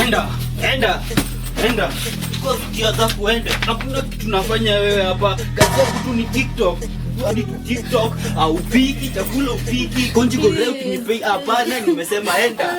Enda, enda, enda. Chukua njia zako uende. Hakuna kitu nafanya wewe hapa. Kazi yako tu ni TikTok. Hadi TikTok, haupiki, chakula upiki. Conjugal leo ukinipei hapana, nimesema enda.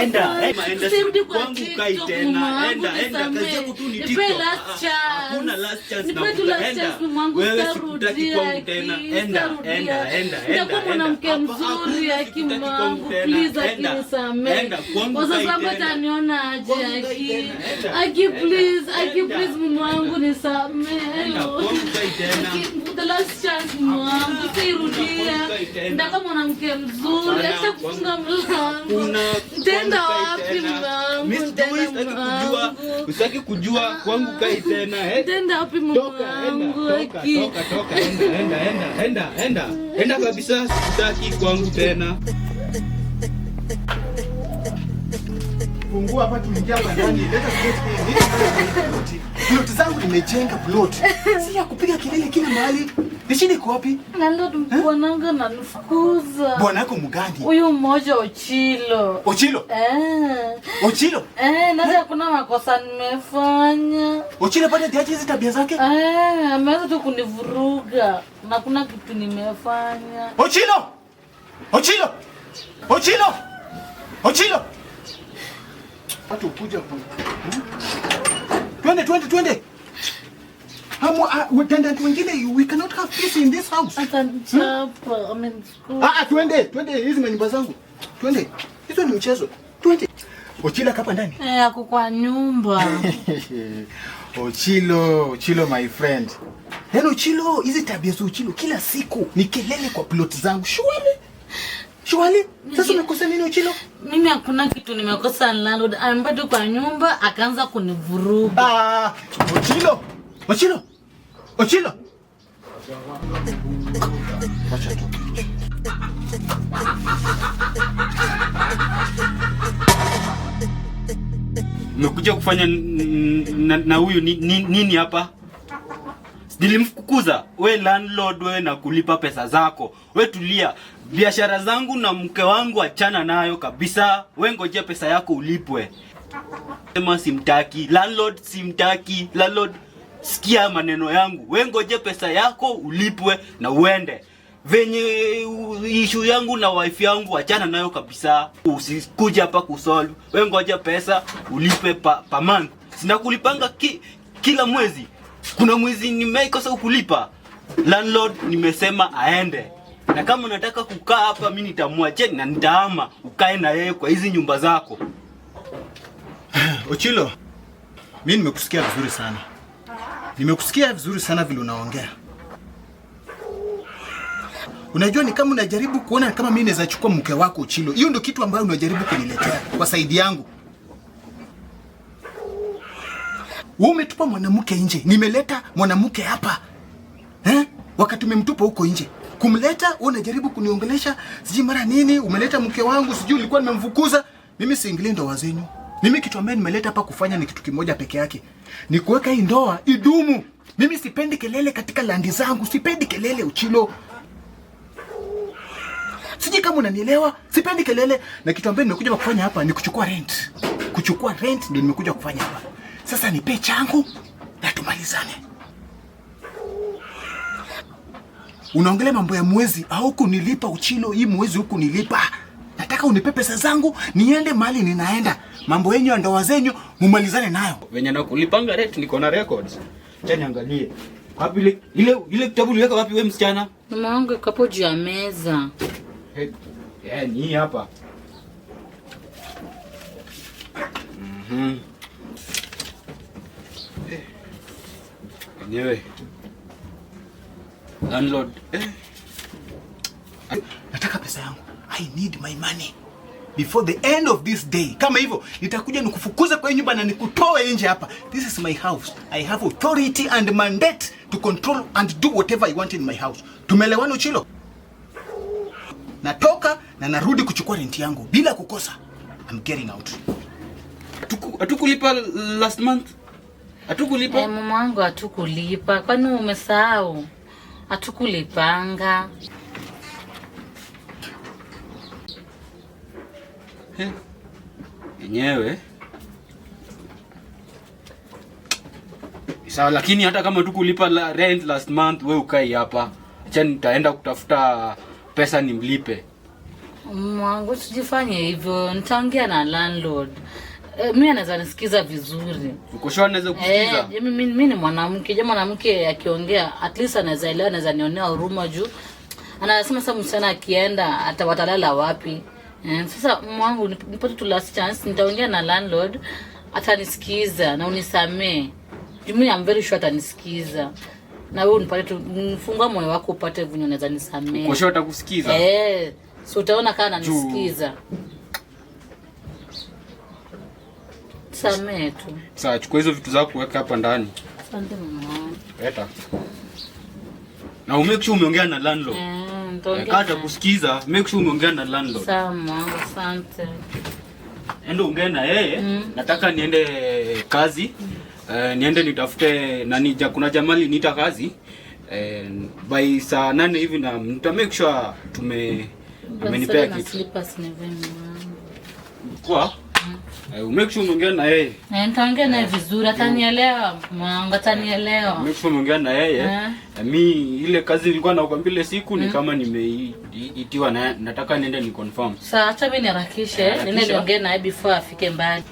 Enda, enda, enda. Sirudi kwa Kwangu kai TikTok, tena. mama Enda, wangu, enda. Kazi nisamehe. yako tu ni Nipe TikTok. last Ah, ah, chance. Hakuna last chance Nipe na tu last enda. chance, mama wangu, Wewe sitarudia, sikutaki kwangu tena. aki, Enda, sitarudia. enda, enda, enda. Nitakuwa enda. mwanamke Hapa, mzuri, hakuna aki, sikutaki mama kwangu wangu, tena. please, aki, Enda. nisamehe. Enda, kwangu Wazazi kai wangu tena. wataniona aje, Kwangu kai aki. tena. Enda. Aki, Enda. please, aki, Enda. please, mama wangu, nisamehe. Enda, kwangu kai tena. Aki, the last chance, mama wangu, sitarudia. Kwangu kai tena. Nitakuwa mwanamke mzuri, Hapana, acha kufunga mlango. Kuna Nitaenda kwangu kai wapi, tena. mama wangu? Mimi sijui, Nitaenda sitaki mama kujua. wangu. Usitaki kujua kwangu kai tena eh. Nitaenda wapi mama Toka, enda, wangu, toka, aki? toka, toka, enda, enda, enda, enda, enda. Enda kabisa, sikutaki kwangu tena. Fungua hapa tuingie hapa ndani. Leta plot hii. Nini plot? Plot zangu nimejenga plot. Si ya kupiga kelele kila mahali. Ni shida iko wapi? Landlord, bwanangu ananifukuza. Bwana yako mgani? Huyu mmoja Ochilo. Ochilo. Eh. Ochilo. Eh, na hakuna makosa nimefanya. Ochilo bado hajaacha hizi tabia zake? Eh, ameanza tu kunivuruga na kuna kitu nimefanya. Ochilo! Ochilo! Ochilo! Ochilo! Watu ukuja ku. Twende, twende, twende. Hamu tenant wengine, we cannot have peace in this house. Atanichapa, amenifukuza. Ah, ah, twende, twende hizi manyumba zangu. Twende. Hizo ni mchezo. Twende. Ochilo hapa ndani. Eh, ako kwa nyumba. Ochilo, Ochilo my friend. Yaani Ochilo, hizi tabia za Ochilo kila siku ni kelele kwa plot zangu. Shwali. Shwali. Sasa umekosa nini Ochilo? Mimi hakuna kitu nimekosa landlord. Amebaki tu kwa nyumba akaanza kunivuruga. Ah, Ochilo. Ochilo. Ochilo. Wacha tu. Umekuja kufanya na huyu nini hapa? Nilimfukuza we landlord, wewe na kulipa pesa zako. We tulia, biashara zangu na mke wangu achana nayo kabisa. We ngojea pesa yako ulipwe. Sema simtaki landlord, simtaki landlord. Sikia maneno yangu, we ngoje pesa yako ulipwe na uende. Venye issue yangu na wife yangu achana nayo kabisa. Usikuja hapa kusolve. We ngoja pesa ulipe pa month. Sina kulipanga kila mwezi. Kuna mwezi nimekosa kukulipa. Landlord nimesema aende. Na kama unataka kukaa hapa mimi nitamwachia na nitahama ukae na yeye kwa hizi nyumba zako. Ochilo, mimi nimekusikia vizuri sana. Nimekusikia vizuri sana vile unaongea. Unajua ni kama unajaribu kuona kama mimi naweza chukua mke wako Ochilo. Hiyo ndio kitu ambayo unajaribu kuniletea kwa saidi yangu. Wewe umetupa mwanamke nje, nimeleta mwanamke hapa. Eh? Wakati umemtupa huko nje. Kumleta wewe unajaribu kuniongelesha sijui mara nini, umeleta mke wangu sijui ulikuwa nimemfukuza. Mimi siingilii ndoa zenyu. Mimi kitu ambaye nimeleta hapa kufanya ni kitu kimoja peke yake. Ni kuweka hii ndoa idumu. Mimi sipendi kelele katika landi zangu, sipendi kelele Ochilo. Sijui kama unanielewa, sipendi kelele. Na kitu ambaye nimekuja kufanya hapa ni kuchukua rent. Kuchukua rent ndio nimekuja kufanya hapa. Sasa nipe changu na tumalizane. Unaongelea mambo ya mwezi, haukunilipa Ochilo, hii mwezi hukunilipa. Nataka unipe pesa zangu niende mahali ninaenda. Mambo yenyu ya ndoa zenyu mumalizane nayo. Venye nakulipanga rent niko na records. Acha niangalie. Wapi ile kitabu uliweka wapi wewe msichana? Mama wangu iko hapo juu ya meza. Hey, ni hii hapa. Enyewe. Landlord. Nataka pesa yangu. I need my money. Before the end of this day. Kama hivyo nitakuja nikufukuze kwa hii nyumba na nikutoe nje hapa. This is my house. I have authority and mandate to control and do whatever I want in my house. Tumeelewana Ochilo? Natoka na narudi kuchukua rent yangu bila kukosa. I'm getting out. Hatukulipa last month? Hatukulipa? Mama wangu hatukulipa. Kwani umesahau? Hatukulipanga. Yenyewe. Sawa, lakini hata kama tukulipa rent last month, we ukai hapa. Acha nitaenda kutafuta pesa nimlipe. Mwangu, usijifanye hivyo, nitaongea na landlord. Mimi anaweza nisikiza vizuri. Uko sure anaweza kusikiza? Eh, mimi ni mwanamke. Je, mwanamke akiongea at least anaweza elewa, anaweza nionea huruma juu anasema sasa msichana akienda ata watalala wapi? Sasa mwangu nipate tu last chance, nitaongea na landlord atanisikiza na unisamee. Juu mimi I'm very sure atanisikiza. Na wewe unipate tu, mfungua moyo wako upate venye unaweza nisamee. Uko sure atakusikiza? Eh, so utaona kama ananisikiza. Samee tu. Sawa, chukua hizo vitu zako weka hapa ndani. Asante mama. Leta. Na umake sure umeongea na landlord. Nitaongea. Kata atakusikiza, make sure umeongea na landlord. Sawa mwangu, asante. Enda ongea na yeye. Nataka niende kazi. Niende nitafute nani, kuna jamali niita kazi. By saa 8 hivi na nita make sure amenipea Na kitu. slippers ni vema. Kwa? Make sure umeongea na yeye. Nitaongea naye vizuri, atanielewa mwangu, atanielewa. Make sure umeongea na yeye. Mi ile kazi nilikuwa nakwambia ile siku ni kama nimeitiwa na nataka niende ni confirm. Sasa acha mimi niharakishe, niende niongee naye before afike mbali.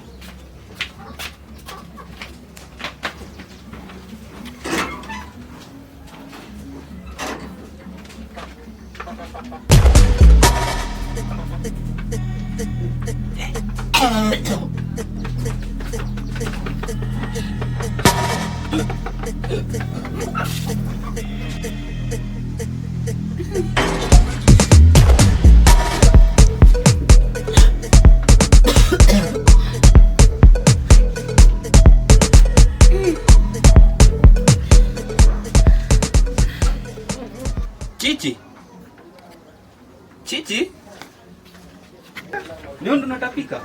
Chichi. Chichi? Leo ndo natapika.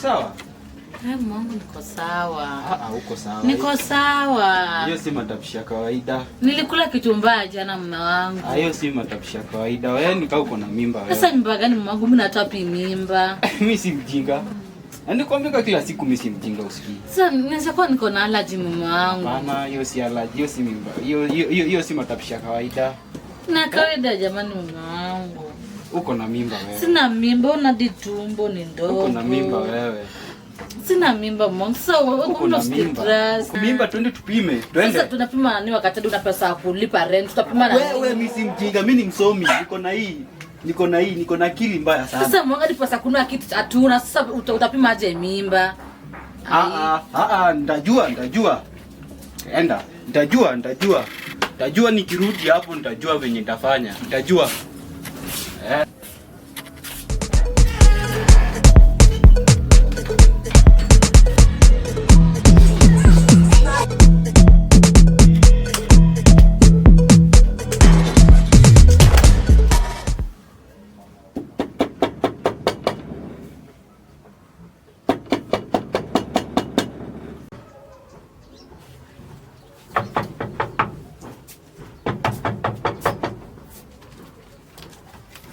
Sawa? Mwangu niko sawa. Uko sawa. Niko sawa. Hiyo si matapishi ya kawaida. Nilikula kitumbaa jana mume wangu. Hiyo si matapishi ya kawaida. Wewe ni kama uko na mimba wewe. Sasa mimba gani mume wangu? Mimi natoa pi mimba. Mimi si mjinga. Na nikwambia kila siku mimi si mjinga usikii. Sasa naweza kuwa niko na allergy mume wangu. Hapana, hiyo si allergy, hiyo si mimba. Hiyo si matapishi ya kawaida. Na kawaida jamani mume wangu. Uko na mimba wewe. Sina mimba, una tumbo ni ndogo. Uko na mimba wewe. Sina mimba mwangu. Sasa Uko na mimba. Uko mimba, twende tupime. Twende. Sasa tunapima nani wakati una pesa ya kulipa rent? Tutapima na Wewe mimi si mjinga, mimi ni msomi. Niko na hii. Niko na hii, niko na akili mbaya sana. Sasa mwangu hadi pesa kununua kitu hatuna. Sasa utapima aje mimba? Nitajua, nitajua. Enda, nitajua, nitajua. Nitajua nikirudi hapo nitajua venye nitafanya. Nitajua.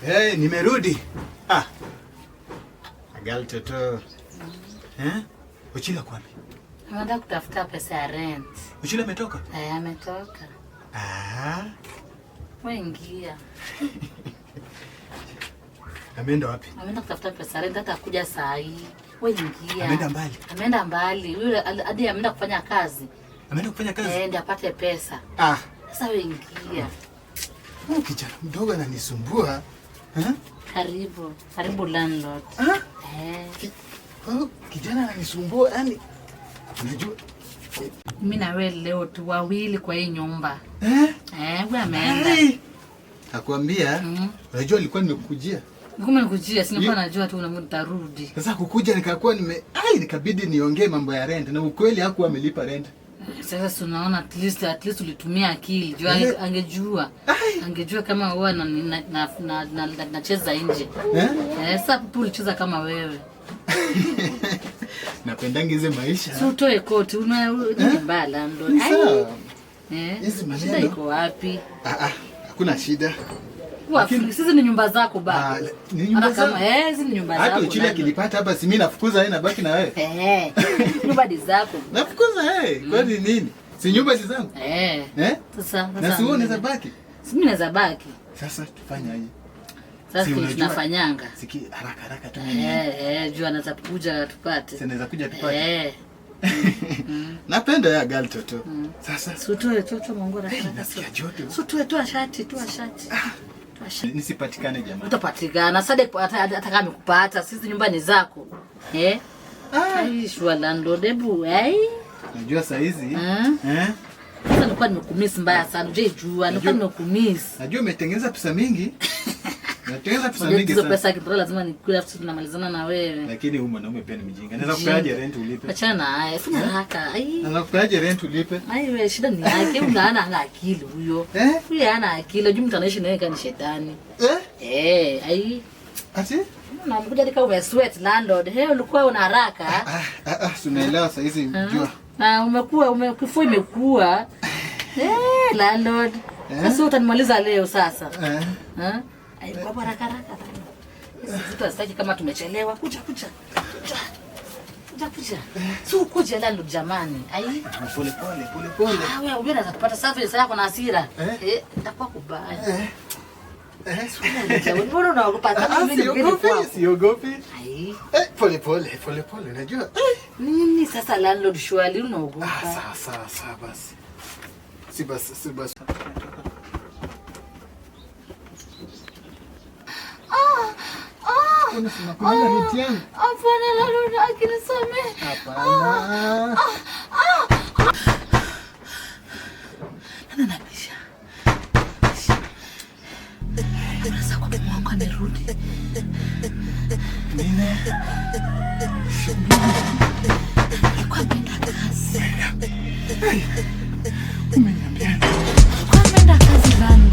Hey, nimerudi. Agal toto. Uchila kwa wapi? Ameenda kutafuta pesa ya rent. Uchila ametoka? Ametoka. Wewe ingia. Ameenda wapi? Ameenda kutafuta pesa ya rent, hata kuja saa hii. Wewe ingia. Ameenda mbali. Ameenda mbali. Yule hadi ameenda kufanya kazi. Ameenda kufanya kazi? Ndio apate pesa. Sasa wewe ingia. Huyu kijana mdogo ananisumbua. Karibu, karibu landlord. Kijana ananisumbua yani. Unajua mimi na wewe leo tu wawili kwa hii nyumba. Wewe ameenda. Nakwambia, unajua nilikuwa nimekujia. Nilikuwa nimekujia, si nilikuwa najua tu utarudi. Sasa kukuja nikakuwa nikabidi niongee mambo ya rent na ukweli hakuwa amelipa rent. Sasa tunaona at least ulitumia akili. Jua angejua. Angejua kama wewe nacheza nje. Sasa tu ulicheza kama wewe. Napendanga hizo maisha. Si utoe koti, una ni mbaya ndo. Sawa. Hizi maneno. Shida iko wapi? Hakuna shida. Kuwa free. Sisi ni nyumba zako baba. Ni nyumba Hata kama zangu. hizi ni nyumba Hata zako. uchili akinipata hapa si mimi nafukuza yeye, nabaki na wewe. Nyumba ni zako. Nafukuza yeye. Kwani nini? Si nyumba si zangu? Eh. Eh? Sasa Na si wewe unaweza baki? Si mimi naweza baki. Sasa tufanye aje? Sasa Si unajua- tunafanyanga. Siki haraka haraka tu mimi. Juu anaweza kuja tupate. Si naweza kuja tupate. Napenda ya girl toto. Sasa Si utoe toto manguo haraka haraka. nasikia joto. Si utoe toa shati, toa shati. Toa shati. Nisipatikane jamani. Utapatikana. Sasa hata kama amekupata, sisi nyumba ni zako. Eh? Ai, shua landlord hebu, eh? Najua saa hizi. Sasa nilikuwa nimekumiss mbaya sana. Hujaijua, nilikuwa nimekumiss. Najua umetengeneza pesa mingi. Natengeneza pesa Unajua mingi hizo sana. pesa kitoka lazima nikule afu tunamalizana na wewe. Lakini huyu mwanaume pia ni mjinga. Naweza kupeaje rent ulipe? Achana naye, sina haraka. Ai. Naweza kupeaje rent ulipe? Ai wewe, shida ni yake, huyu hana akili huyo. Huyo hana akili, juu mtu anaishi naye kama ni shetani. Ai. Ati? Unakuja hadi kama umesweat landlord. Hey, ulikuwa una haraka. Si unaelewa saa hizi jua. Na umekuwa kifua imekuwa. Landlord. Sasa utanimaliza leo sasa. Ai, baba haraka haraka. Hizi vitu hazitaki kama tumechelewa. Kuja kuja. Kuja. Kuja kuja. Si ukuje landlord jamani. Ai. Pole pole pole pole. Wewe unaweza kupata service yako na hasira. Itakuwa kubaya. Mbona unaogopa? Kama mimi ni mgeni kwako. Siogopi. Ai. Pole pole pole pole unajua. Nini sasa landlord shwali unaogopa? Sawa sawa sawa basi. Si basi si basi. Kuna rent yangu. Hapana landlord, akinisamehe. Hapana. Nani anabisha? Sasa kwa Mungu amerudi. Nini? Alikuwa ameenda kazi. Umeniambia. Alikuwa ameenda kazi bana.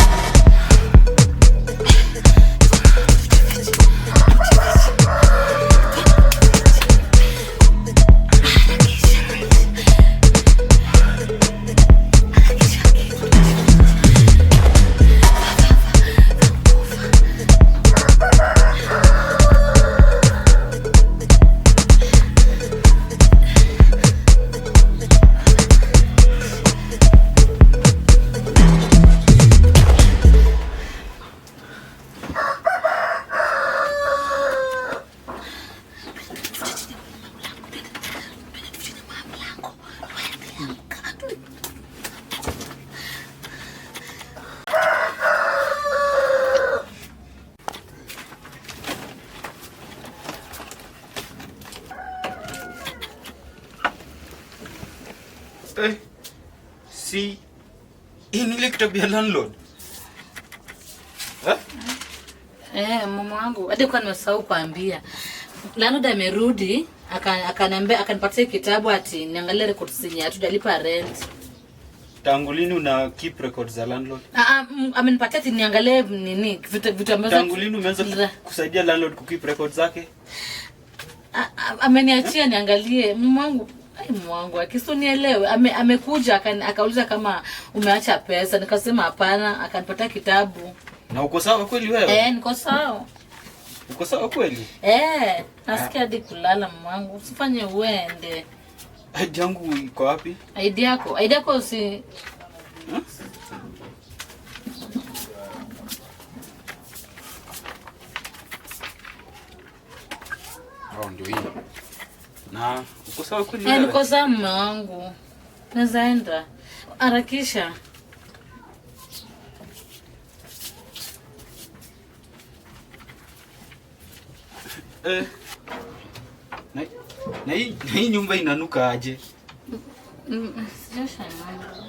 Si hii ni ile kitabu ya landlord. Mama wangu, hadi kwa nimesahau kuambia. Landlord amerudi, akaniambia akanipatia kitabu ati niangalie records zenye hatujalipa rent. Tangu lini una keep records za landlord? Amenipatia ati niangalie nini vitu ambazo. Tangu lini umeanza kusaidia landlord ku keep records zake? Ameniachia niangalie mume wangu. Ai mwangu, akisunielewe. Amekuja akauliza kama umeacha pesa, nikasema hapana, akanipatia kitabu. Na uko sawa kweli wewe? Niko sawa. Uko sawa kweli? Nasikia hadi kulala mwangu. Usifanye uende. ID yangu iko wapi? ID yako? ID yako usi Oh, ndio hii. Na uko sawa kweli wewe? Niko sawa mume wangu. Naweza enda. Harakisha. Na hii nyumba inanuka aje? Sijosha nyumba.